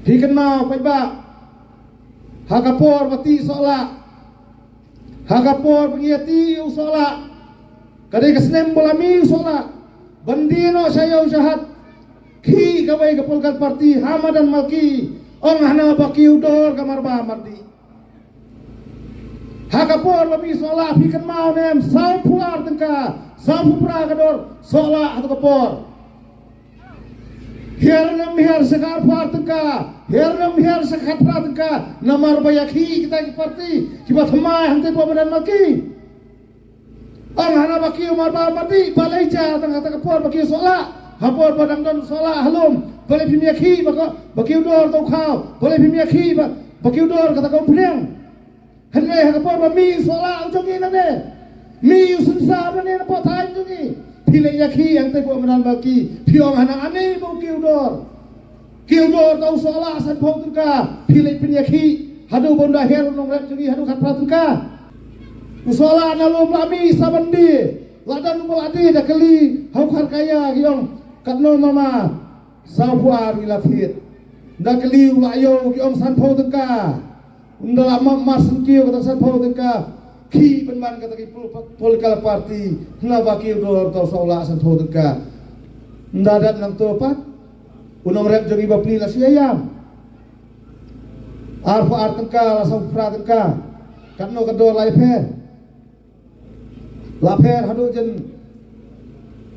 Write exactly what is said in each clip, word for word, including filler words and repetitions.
Phi kynmaw paidbah, ha ka por ba tih sohlah, ha ka por ba ngi ïa tih u sohlah, ka dei ka snem ba la mih u sohlah, ban die noh sha ïew sha hat, khih kawei ka political party ha madan Malki, ong hana ba kiew dor ka Marbah Mardih. Ha ka por ba mih sohlah, phi kynmaw ne em, sawphew ar tyngka, sawphew phra ka dor sohlah ha ka por. Hiar ne em hiar sha ka arphew ar tyngka, hiar ne em hiar sha ka khatphra tyngka, namar ba ïa khih kita ki party kiba thymmai hangtei hapoh madan Malki. Ong hana ba kiew Marbah Mardih, balei jia tang kata ka por ba kiew sohlah, ha por ba dang don sohlah ha lum, balei phim ïa khih ba ka, ba kiew dor to khaw, balei phim ïa khih ba, ba kiew dor kata ka umphniang. Hynrei ha ka por ba mih u sohlah u jong ngi nangne, mih u synsar nangne na poh thaiñ jong ngi, phi leit ïa khih hangtei hapoh madan Malki, phi ong hana ani ba u kiew dor. Kiew dor tang u sohlah sanphew tyngka, phi leit pynïakhih haduh ba un da hiar u nongrep jong ngi haduh khatphra tyngka. U sohlah na lum la mih sa ban die, la don uba la die, da kylli ha u Kharkaya, ki ong katno mama, sawphew ar ngi la thied. Da kylli u la ïew, ki ong sanphew tyngka. Ynda la map mar shen kiew kata sanphew tyngka, khih pynban kata ki pol-, political party, hana ba kiew dor tang u sohlah sanphew tyngka. Ynda dep nangto pat, u nongrep jong ngi bapli la shu ïam. Arphew ar tyngka, la sawphew phra tyngka. Katno ka dor la ïapher? La pher haduh jan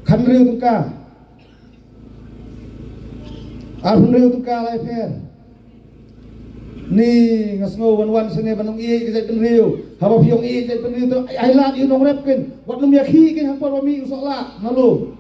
khathynriew tyngka. Arphew hynriew tyngka la ïapher. Ni nga sngew ban wan shane ban ong ïeit ka jaitbynriew. Haba phi ong ïeit ka jaitbynriew to ai, ai lad ïa u nongrep ken. Wat nym ïakhih ken ha ka por ba mih u sohlah na lum.